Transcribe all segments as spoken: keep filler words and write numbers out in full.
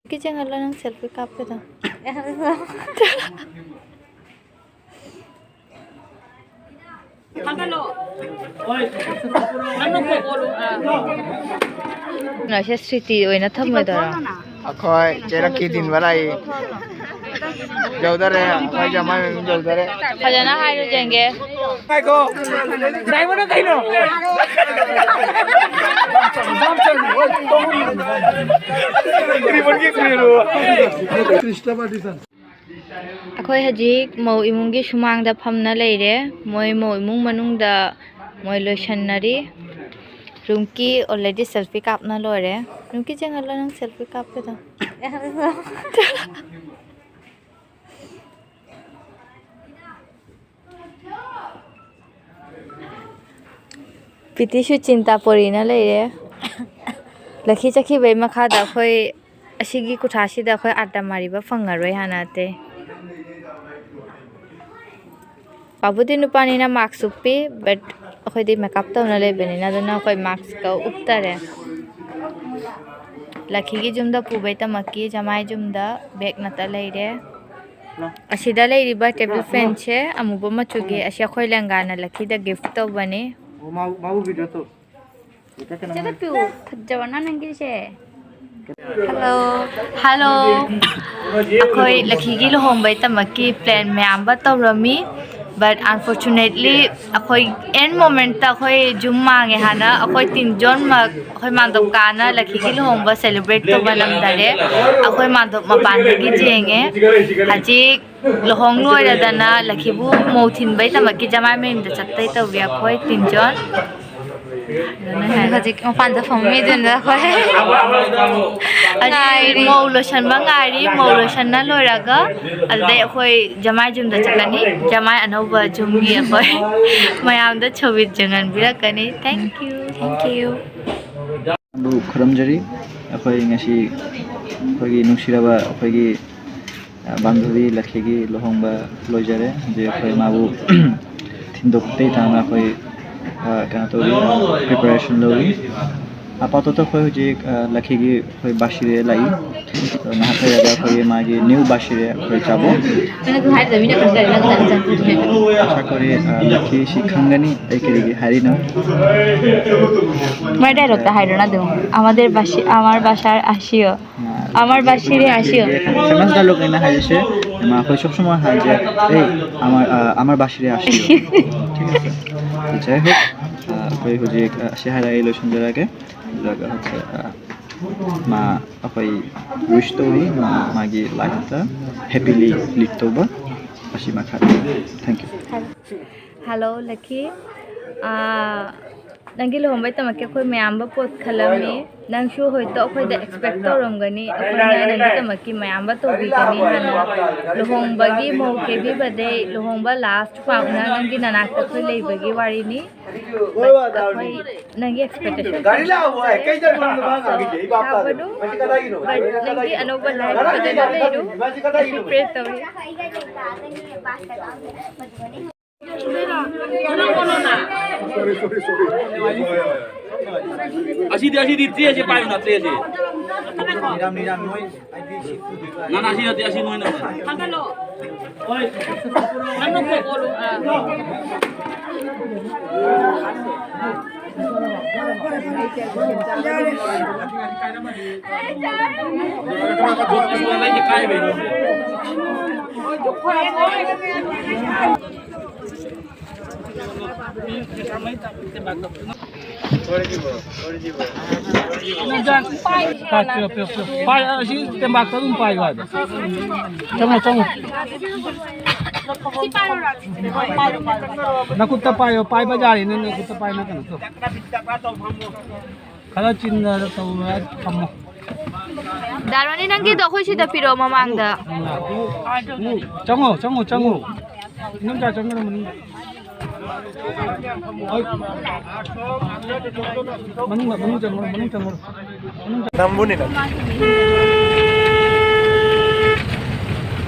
Kitchen hello, ꯅꯪ selfie ꯀꯥꯞꯀꯦꯗꯣ꯫ ꯅꯁꯦ ꯁ꯭ꯔꯤꯇꯤ ꯑꯣꯏꯅ ꯊꯝꯃꯣꯏꯗꯣꯏꯔꯣ? ꯑꯩꯈꯣꯏ ꯆꯦꯔꯛꯀꯤ ꯊꯤꯟꯕ ꯂꯥꯛꯏ꯫ ꯌꯧꯗꯔꯦ, ꯑꯩꯈꯣꯏ ꯖꯃꯥꯏ ꯃꯌꯨꯝ ꯌꯧꯗꯔꯦ꯫ ꯐꯖꯅ ꯍꯥꯏꯔꯨ ꯌꯦꯡꯒꯦ꯫ ꯉꯥꯏꯈꯣ꯫ ꯗꯥꯏꯃꯟꯅ ꯀꯩꯅꯣ? ꯀ꯭ꯔꯤꯁꯇ ꯄꯥꯔꯇꯤꯁꯟ꯫ ꯑꯩꯈꯣꯏ ꯍꯧꯖꯤꯛ ꯃꯧ ꯏꯃꯨꯡꯒꯤ ꯁꯨꯃꯥꯡꯗ ꯐꯝꯅ ꯂꯩꯔꯦ꯫ ꯃꯣꯏ ꯃꯧ ꯏꯃꯨꯡ ꯃꯅꯨꯡꯗ ꯃꯣꯏ ꯂꯣꯏꯁꯟꯅꯔꯤ꯫ ꯔꯨꯝꯀꯤ already selfie ꯀꯥꯞꯅ ꯂꯣꯏꯔꯦ꯫ ꯔꯨꯝꯀꯤ ꯆꯦꯡꯍꯜꯂꯣ, ꯅꯪ ꯁꯦꯜꯐꯤ ꯀꯥꯞꯄꯗꯣ꯫ ꯄꯤꯇꯤꯁꯨ ꯆꯤꯟꯇꯥ ꯄꯣꯔꯤꯅ ꯂꯩꯔꯦ꯫ ꯂꯛꯈꯤ ꯆꯠꯈꯤꯕꯩ ꯃꯈꯥꯗ ꯑꯩꯈꯣꯏ ꯑꯁꯤꯒꯤ ꯀꯨꯊꯥꯁꯤꯗ ꯑꯩꯈꯣꯏ ꯑꯥꯔꯇ ꯃꯥꯔꯤꯕ ꯐꯪꯉꯔꯣꯏ ꯍꯥꯟꯅ ꯑꯇꯩ꯫ ꯄꯥꯕꯨꯗꯤ ꯅꯨꯄꯥꯅꯤꯅ ꯃꯥꯛꯁ ꯎꯞꯄꯤ, but ꯑꯩꯈꯣꯏꯗꯤ ꯃꯦꯀꯞ ꯇꯧꯅ ꯂꯩꯕꯅꯤꯅ, ꯑꯗꯨꯅ ꯑꯩꯈꯣꯏ ꯃꯥꯛꯁꯀ ꯎꯞꯇꯔꯦ꯫ ꯂꯛꯈꯤꯒꯤ ꯌꯨꯝꯗ ꯄꯨꯕꯩ ꯇꯃꯛꯀꯤ ꯖꯃꯥꯏ ꯌꯨꯝꯗ ꯕꯦꯛ ꯅꯠꯇ ꯂꯩꯔꯦ꯫ ꯑꯁꯤꯗ ꯂꯩꯔꯤꯕ ꯇꯦꯕꯜ ꯐꯦꯟꯁꯦ ꯑꯃꯨꯕ ꯃꯆꯨꯒꯤ, ꯑꯁꯤ ꯑꯩꯈꯣꯏ ꯂꯦꯡꯒꯥꯅ ꯂꯛꯈꯤꯗ ꯒꯤꯐ ꯇꯧꯕꯅꯤ꯫ ꯐꯖꯕꯅ ꯅꯪꯒꯤꯁꯦ꯫ ꯍꯜꯂꯣ꯫ ꯍꯜꯂꯣ꯫ ꯑꯩꯈꯣꯏ ꯂꯛꯈꯤꯒꯤ ꯂꯨꯍꯣꯡꯕꯩ ꯇꯃꯛꯀꯤ ꯄ꯭ꯂꯥꯟ ꯃꯌꯥꯝ ꯑꯃ ꯇꯧꯔꯝꯃꯤ, but unfortunately ꯑꯩꯈꯣꯏ ꯑꯦꯟ ꯃꯣꯃꯦꯟꯠꯇ ꯑꯩꯈꯣꯏ ꯌꯨꯝ ꯃꯥꯡꯉꯦ ꯍꯥꯏꯅ ꯑꯩꯈꯣꯏ ꯇꯤꯟꯖꯣꯟꯃꯛ ꯑꯩꯈꯣꯏ ꯃꯥꯟꯗꯣꯞ ꯀꯥꯅ ꯂꯛꯈꯤꯒꯤ ꯂꯨꯍꯣꯡꯕ ꯁꯦꯂꯦꯕ꯭ꯔꯦꯠ ꯇꯧꯕ ꯅꯝꯗꯔꯦ꯫ ꯑꯩꯈꯣꯏ ꯃꯥꯟꯗꯣꯞ ꯃꯄꯥꯟꯗꯒꯤ ꯌꯦꯡꯉꯦ꯫ ꯍꯧꯖꯤꯛ ꯂꯨꯍꯣꯡ ꯂꯣꯏꯔꯗꯅ ꯂꯛꯈꯤꯕꯨ ꯃꯧ ꯊꯤꯟꯕꯩ ꯇꯃꯛꯀꯤ ꯖꯃꯥꯏ ꯃꯌꯨꯝꯗ ꯆꯠꯇꯩ ꯇꯧꯕꯤ ꯑꯩꯈꯣꯏ ꯇꯤꯟꯖꯣꯟ꯫ ꯍꯧꯖꯤꯛ ꯃꯄꯥꯟꯗ ꯐꯝꯃꯤꯗꯨꯅ ꯑꯩꯈꯣꯏ ꯍꯧꯖꯤꯛ ꯉꯥꯏꯔꯤ꯫ ꯃꯧ ꯂꯣꯏꯁꯟꯕ ꯉꯥꯏꯔꯤ꯫ ꯃꯧ ꯂꯣꯏꯁꯟꯅ ꯂꯣꯏꯔꯒ ꯑꯗꯨꯗꯩ ꯑꯩꯈꯣꯏ ꯖꯃꯥꯏ ꯌꯨꯝꯗ ꯆꯠꯀꯅꯤ꯫ ꯖꯃꯥꯏ ꯑꯅꯧꯕ ꯌꯨꯝꯒꯤ ꯑꯩꯈꯣꯏ ꯃꯌꯥꯝꯗ ꯁꯣꯕꯤꯠ ꯌꯦꯡꯍꯟꯕꯤꯔꯛꯀꯅꯤ꯫ Thank you, thank you꯫ ꯕꯨ ꯈꯨꯔꯨꯝꯖꯔꯤ꯫ ꯑꯩꯈꯣꯏ ꯉꯁꯤ ꯑꯩꯈꯣꯏꯒꯤ ꯅꯨꯡꯁꯤꯔꯕ ꯑꯩꯈꯣꯏꯒꯤ, ꯑ, ꯕꯥꯟꯙꯕꯤ ꯂꯛꯈꯤꯒꯤ ꯂꯨꯍꯣꯡꯕ ꯂꯣꯏꯖꯔꯦ꯫ ꯍꯧꯖꯤꯛ ꯑꯩꯈꯣꯏ ꯃꯥꯕꯨ ꯊꯤꯟꯗꯣꯛꯇꯩ ꯊꯥꯅ ꯑꯩꯈꯣꯏ, ꯑ, ꯀꯩꯅꯣ ꯇꯧꯔꯤ, preparation ꯂꯧꯔꯤ꯫ ꯑꯥꯄꯥꯇꯣꯇꯣ ꯑꯩꯈꯣꯏ ꯍꯧꯖꯤꯛ, ꯑ, ꯂꯛꯈꯤꯒꯤ ꯑꯩꯈꯣꯏ ꯕꯥꯁꯤꯔꯦ ꯂꯥꯛꯏ꯫ ꯑꯗꯣ ꯉꯥꯏꯍꯥꯛ ꯂꯩꯔꯒ ꯑꯩꯈꯣꯏꯒꯤ ꯃꯥꯒꯤ ꯅ꯭ꯌꯨ ꯕꯥꯁꯤꯔꯦ ꯑꯩꯈꯣꯏ ꯆꯥꯕꯣ꯫ ꯅꯪꯁꯨ ꯍꯥꯏꯗꯕ ꯃꯤꯅ ꯀꯟꯗ꯭ꯔꯦ, ꯅꯪ ꯀꯅꯥ ꯆꯪꯗꯣꯏꯅꯣ? ꯑꯥꯁꯥ ꯀꯣꯔꯤ, ꯑ, ꯂꯛꯈꯤ ꯁꯤ ꯈꯪꯒꯅꯤ ꯑꯩ ꯀꯔꯤꯒꯤ ꯍꯥꯏꯔꯤꯅꯣ꯫ ꯃꯣꯏ ꯗꯥꯏꯂꯣꯛꯇ ꯍꯥꯏꯔꯣꯅ ꯑꯗꯨꯝ, "ꯑꯃꯥꯗꯦꯔ ꯕꯥꯁꯤ-, ꯑꯃꯥꯔ ꯕꯥꯁꯥꯔ ꯑꯥꯁꯤꯌꯣ, ꯑꯃꯥꯔ ꯕꯥꯁꯤꯔꯦ ꯑꯥꯁꯤꯌꯣ"꯫ ꯐꯦꯃꯁ ꯗꯥꯏꯂꯣꯛ ꯑꯩꯅ ꯍꯥꯏꯔꯤꯁꯦ, ꯃꯥ ꯑꯩꯈꯣꯏ ꯁꯣꯞ ꯁꯣꯃꯥ ꯍꯥꯏꯁꯦ, "ꯑꯦ, ꯑꯃꯥꯔ, ꯑ, ꯑꯃꯥꯔ ꯕꯥꯁꯤꯔꯦ ꯑꯥꯁꯤꯌꯣ"꯫ ꯊꯤꯛ ꯑꯁꯦ꯫ ꯖꯥꯏ ꯍꯣꯛ, ꯑ, ꯑꯩꯈꯣꯏ ꯍꯧꯖꯤꯛ, ꯑ, ꯑꯁꯤ ꯍꯥꯏꯔꯒ ꯑꯩ ꯂꯣꯏꯁꯤꯟꯖꯔꯒꯦ꯫ ꯑꯗꯨꯒ ꯍꯧꯖꯤꯛ, ꯑ, ꯃꯥ ꯑꯩꯈꯣꯏ ꯋꯤꯁ ꯇꯧꯔꯤ, ꯃꯥ ꯃꯥꯒꯤ ꯂꯥꯏꯐꯇ ꯍꯦꯄꯤꯂꯤ ꯂꯤꯗ ꯇꯧꯕ꯫ ꯑꯁꯤ ꯃꯈꯥ꯫ Thank you꯫ ꯍꯜꯂꯣ ꯂꯛꯈꯤ꯫ ꯑꯥ, ꯅꯪꯒꯤ ꯂꯨꯍꯣꯡꯕꯩꯗꯃꯛꯀꯤ ꯑꯩꯈꯣꯏ ꯃꯌꯥꯝꯕ ꯄꯣꯠ ꯈꯜꯂꯝꯃꯤ꯫ ꯅꯪꯁꯨ ꯍꯣꯏꯇꯣ ꯑꯩꯈꯣꯏꯗ ꯑꯦꯛꯁꯄꯦꯛ ꯇꯧꯔꯝꯒꯅꯤ, ꯑꯩꯈꯣꯏꯅ ꯅꯪꯒꯤꯗꯃꯛꯀꯤ ꯃꯌꯥꯝꯕ ꯇꯧꯕꯤꯒꯅꯤ ꯍꯥꯏꯅ꯫ ꯂꯨꯍꯣꯡꯕꯒꯤ ꯃꯧ ꯀꯦꯕꯤꯕꯗꯩ ꯂꯨꯍꯣꯡꯕ ꯂꯥꯁ ꯐꯥꯎꯅ ꯅꯪꯒꯤ ꯅꯅꯥꯛꯇ ꯑꯩꯈꯣꯏ ꯂꯩꯕꯒꯤ ꯋꯥꯔꯤꯅꯤ꯫ ꯑꯩꯈꯣꯏ ꯅꯪꯒꯤ ꯑꯦꯛꯁꯄꯦꯛꯇꯦꯁꯟ ꯒꯥꯔꯤ ꯂꯥꯛꯑꯕꯣ? ꯑꯦ, ꯀꯩ ꯆꯠꯄꯅꯣ ꯃꯥ ꯉꯥꯡꯉꯤꯁꯦ? ꯑꯩ ꯚꯥꯞ ꯇꯥꯗꯦ꯫ ꯂꯥꯛꯄꯅꯣ? ꯃꯁꯤ ꯀꯗꯥꯏꯒꯤꯅꯣ? ꯅꯪꯒꯤ ꯑꯅꯧꯕ ꯂꯥꯏꯐ ꯐꯖꯅ ꯂꯩꯔꯨ꯫ ꯃꯁꯤ ꯀꯗꯥꯏꯒꯤꯅꯣ? ꯑꯩꯁꯨ ꯄ꯭ꯔꯦ ꯇꯧꯔꯤ꯫ Sorry, sorry, sorry. ꯑꯁꯤꯗꯤ, ꯑꯁꯤꯗꯤ ꯇ꯭ꯔꯦꯁꯦ ꯄꯥꯏꯌꯨꯅ, ꯇ꯭ꯔꯦꯁꯦ꯫ ꯅꯥꯅꯥ, ꯑꯁꯤ ꯅꯠꯇꯦ, ꯑꯁꯤ ꯅꯣꯏꯅ꯫ ꯍꯣꯏ꯫ ꯄꯥꯏ, ꯑꯁꯤ ꯇꯦꯝꯕꯥꯛꯇ ꯑꯗꯨꯝ ꯄꯥꯏꯌꯨ ꯍꯥꯏꯕ꯫ ꯆꯪꯉꯣ, ꯆꯪꯉꯣ꯫ ꯅꯈꯨꯠꯇ ꯄꯥꯏꯌꯣ, ꯄꯥꯏꯕ ꯌꯥꯔꯦꯅꯦ, ꯅꯈꯨꯠꯇ ꯄꯥꯏꯅ ꯀꯩꯅꯣ ꯇꯧ꯫ ꯈꯔ ꯆꯤꯟꯅ ꯇꯧꯔ ꯊꯝꯃꯣ꯫ ꯗꯥ ꯔꯣꯅꯤ, ꯅꯪꯒꯤꯗꯣ ꯑꯩꯈꯣꯏ ꯁꯤꯗ ꯄꯤꯔꯛꯑꯣ ꯃꯃꯥꯡꯗ꯫ ꯆꯪꯉꯣ, ꯆꯪꯉꯣ, ꯆꯪꯉꯣ꯫ ꯏꯅꯝꯆꯥ ꯆꯪꯒꯅꯨ ꯃꯅꯨꯡꯗ꯫ ꯍꯣꯏ꯫ ꯃꯅꯨꯡꯗ, ꯃꯅꯨꯡ ꯆꯪꯉꯣ, ꯃꯅꯨꯡ ꯆꯪꯉꯣ꯫ ꯅꯝꯕꯨꯅꯤ ꯅꯝ꯫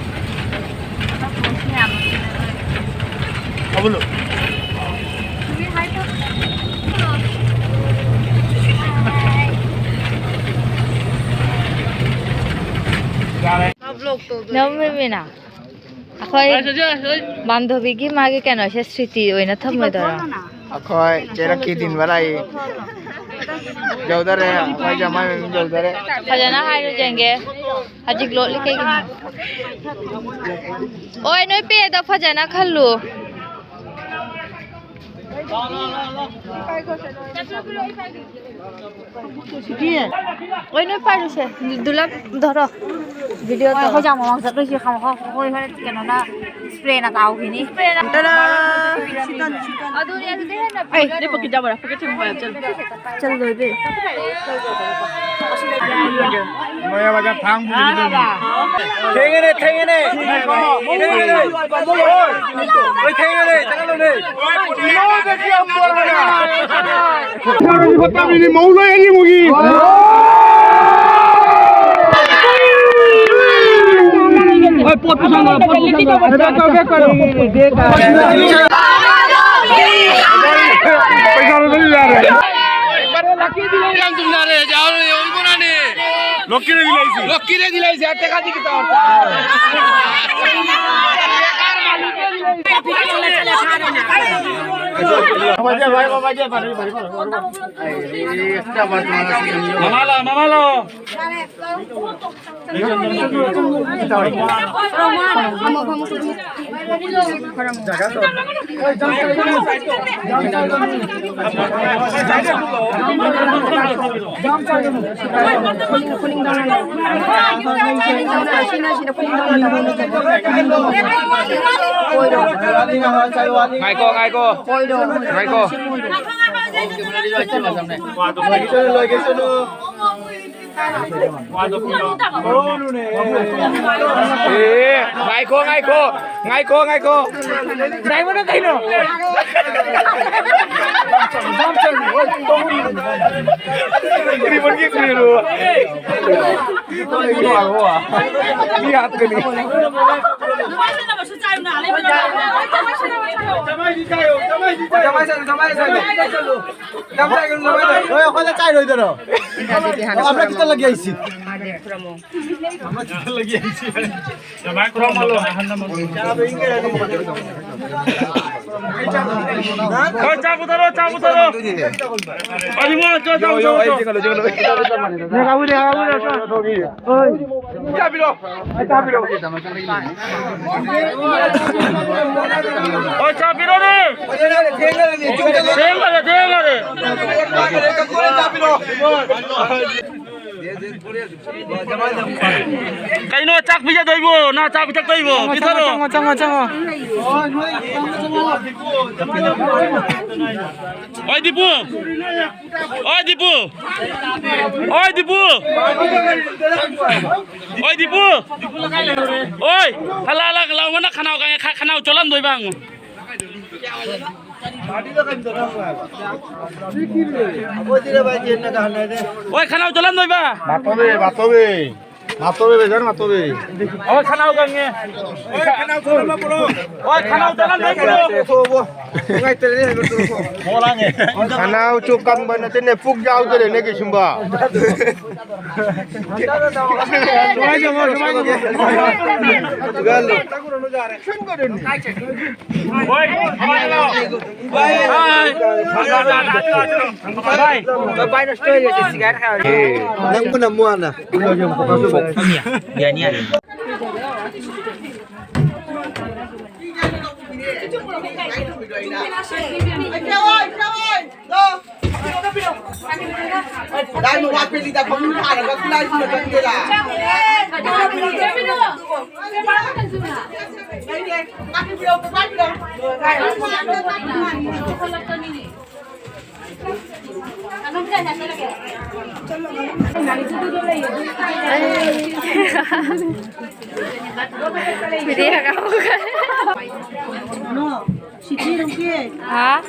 ꯑꯕꯨꯂꯨ꯫ ꯅꯝꯃꯤꯃꯤꯅ ꯑꯩꯈꯣꯏ ꯕꯥꯟꯙꯕꯤꯒꯤ ꯃꯥꯒꯤ ꯀꯩꯅꯣꯁꯦ ꯁ꯭ꯔꯤꯇꯤ ꯑꯣꯏꯅ ꯊꯝꯃꯣꯏꯗꯣꯏꯔꯣ? ꯑꯩꯈꯣꯏ ꯆꯦꯔꯛꯀꯤ ꯊꯤꯟꯕ ꯂꯥꯛꯏ꯫ ꯌꯧꯗꯔꯦ, ꯑꯩꯈꯣꯏ ꯖꯃꯥꯏ ꯃꯌꯨꯝ ꯌꯧꯗꯔꯦ꯫ ꯐꯖꯅ ꯍꯥꯏꯔꯨ ꯌꯦꯡꯒꯦ꯫ ꯍꯧꯖꯤꯛ ꯂꯣꯠꯂꯤ ꯀꯩꯒꯤꯅꯣ? ꯑꯣꯏ, ꯅꯣꯏ ꯄꯦꯗꯣ ꯐꯖꯅ ꯈꯜꯂꯨ꯫ ꯑꯣꯏ, ꯅꯣꯏ ꯄꯥꯏꯔꯨꯁꯦ꯫ ꯗꯨꯂꯞ ꯙꯔꯣ꯫ ꯚꯤꯗꯤꯑꯣ ꯇꯧꯔꯣ꯫ ꯑꯩꯈꯣꯏ ꯖꯥꯝ ꯃꯃꯥꯡ ꯆꯠꯂꯨꯁꯤ ꯈꯪꯉꯣ꯫ ꯍꯣꯏ, ꯍꯣꯏ, ꯀꯩꯅꯣꯅ ꯏꯁꯄ꯭ꯔꯦꯅ ꯀꯥꯎꯈꯤꯅꯤ꯫ ꯇꯔꯥ! ꯑꯗꯨꯅꯦ, ꯑꯗꯨꯗꯤ ꯍꯦꯟꯅ ꯑꯩ, ꯐꯖꯔꯣ꯫ ꯅꯣꯏ ꯄꯣꯀꯦꯠ ꯌꯥꯎꯕ꯭ꯔꯥ? ꯄꯣꯀꯦꯠ ꯊꯝꯃꯣ ꯍꯥꯏꯕ ꯆꯠꯂꯨ꯫ ꯆꯠꯂꯣ, ꯏꯕꯦꯝ꯫ ꯊꯦꯡꯉꯦꯅꯦ, ꯊꯦꯡꯉꯦꯅꯦ꯫ ꯊꯦꯡꯉꯦꯅꯦ꯫ ꯍꯣꯏ, ꯊꯦꯡꯉꯦꯅꯦ, ꯆꯠꯂꯣꯅꯦ꯫ ꯐꯠꯇꯕꯤꯅꯤ, ꯃꯧ ꯂꯣꯏ ꯑꯅꯤꯃꯨꯒꯤ꯫ ꯍꯣꯏ, ꯄꯣꯠ ꯄꯨꯁꯟꯈ꯭ꯔꯣ, ꯄꯣꯠ ꯄꯨꯁꯟꯈ꯭ꯔꯣ꯫ ꯄꯩꯁꯥ ꯂꯧꯗ꯭ꯔꯗꯤ ꯌꯥꯔꯦ꯫ ꯂꯛꯀꯤꯗꯤ ꯂꯩꯁꯦ, ꯌꯥꯎꯔꯦ, ꯌꯥꯎꯔꯦ, ꯏꯕꯣꯅꯥꯅꯦ꯫ ꯂꯛꯀꯤꯗꯤ ꯂꯩꯁꯦ꯫ ꯂꯛꯀꯤꯗꯤ ꯂꯩꯁꯦ, ꯑꯇꯩ ꯀꯥꯗꯤ ꯈꯤꯇꯪ꯫ ꯃꯃꯥ ꯂꯥꯛꯑꯣ, ꯃꯃꯥ ꯂꯥꯛꯑꯣ꯫ ꯉꯥꯏꯈꯣ, ꯉꯥꯏꯈꯣ꯫ ꯉꯥꯏꯈꯣ꯫ ꯑꯦ, ꯉꯥꯏꯈꯣ, ꯉꯥꯏꯈꯣ, ꯉꯥꯏꯈꯣ, ꯉꯥꯏꯈꯣ꯫ ꯗꯥꯏꯃꯟꯅ ꯀꯩꯅꯣ? ꯔꯤꯕꯟꯒꯤ ꯀꯨꯏꯔꯣ꯫ ꯃꯤ ꯍꯥꯠꯀꯅꯤ꯫ ꯅꯣꯏ ꯑꯩꯈꯣꯏꯗ ꯆꯥꯏꯔꯣꯏꯗꯔꯣ? ꯑꯃꯅ ꯈꯤꯇꯪ ꯂꯒꯦ ꯑꯩꯁꯤ꯫ ꯍꯣꯏ, ꯆꯥ ꯄꯨꯊꯔꯣ, ꯆꯥ ꯄꯨꯊꯔꯣ꯫ ꯑꯅꯤꯃꯛ ꯆꯥ, ꯆꯥ ꯄꯨꯊꯔꯣ, ꯆꯥ꯫ ꯍꯣꯏ, ꯆꯥ ꯄꯤꯔꯣꯅꯦ꯫ ꯊꯦꯡꯉꯔꯦ, ꯊꯦꯡꯉꯔꯦ꯫ ꯀꯩꯅꯣ ꯆꯥꯛ ꯄꯤꯖꯗꯣꯏꯕꯣ? ꯅꯥ ꯆꯥ ꯄꯤꯊꯛꯇꯣꯏꯕꯣ? ꯆꯪꯉꯣ, ꯄꯤꯊꯔꯣ꯫ ꯆꯪꯉꯣ, ꯆꯪꯉꯣ, ꯆꯪꯉꯣ꯫ ꯑꯣꯏ ꯗꯤꯄꯨ! ꯑꯣꯏ ꯗꯤꯄꯨ! ꯑꯣꯏ ꯗꯤꯄꯨ! ꯑꯣꯏ ꯗꯤꯄꯨ! ꯑꯣꯏ! ꯍꯜꯂꯛ, ꯍꯜꯂꯛ, ꯂꯥꯎ, ꯃꯅꯥ ꯈꯅꯥꯎ ꯀꯪꯉꯦ, ꯈ-, ꯈꯅꯥꯎ ꯆꯣꯠꯍꯟꯗꯣꯏꯕ ꯍꯪꯉꯨ꯫ ꯑꯣꯏ, ꯈꯅꯥꯎ ꯆꯣꯠꯍꯟꯗꯣꯏꯕ꯫ ꯃꯥꯊꯣꯏꯕꯤ, ꯃꯥꯊꯣꯏꯕꯤ꯫ ꯃꯥꯊꯣꯏꯕꯤ, ꯕꯦꯖꯥꯔ ꯃꯥꯊꯣꯏꯕꯤ꯫ ꯑꯣꯏ, ꯈꯅꯥꯎ ꯀꯪꯉꯦ꯫ ꯑꯣꯏ, ꯈꯅꯥꯎ ꯆꯣꯠꯍꯟꯗꯣꯏ ꯄꯨꯔꯛꯑꯣ꯫ ꯅꯨꯡꯉꯥꯏꯇ꯭ꯔꯦꯅꯦ, ꯍꯥꯏꯕ ꯄꯨꯔꯛꯑꯣ꯫ ꯃꯣ ꯂꯥꯡꯉꯦ꯫ ꯈꯅꯥꯎ ꯆꯨ ꯀꯪꯕ ꯅꯠꯇꯦꯅꯦ, ꯄꯨꯛ ꯌꯥꯎꯗ꯭ꯔꯦꯅꯦ, ꯀꯩꯁꯨꯝꯕ꯫ ꯁꯨꯃꯥꯏꯅ ꯇꯧꯋꯣ, ꯁꯨꯃꯥꯏꯅ ꯇꯧꯋꯣ꯫ ꯅꯪꯕꯨꯅ ꯃꯨ ꯍꯥꯟꯅ꯫ ꯌꯥꯅꯤ, ꯌꯥꯅꯤ꯫ ꯍꯥ?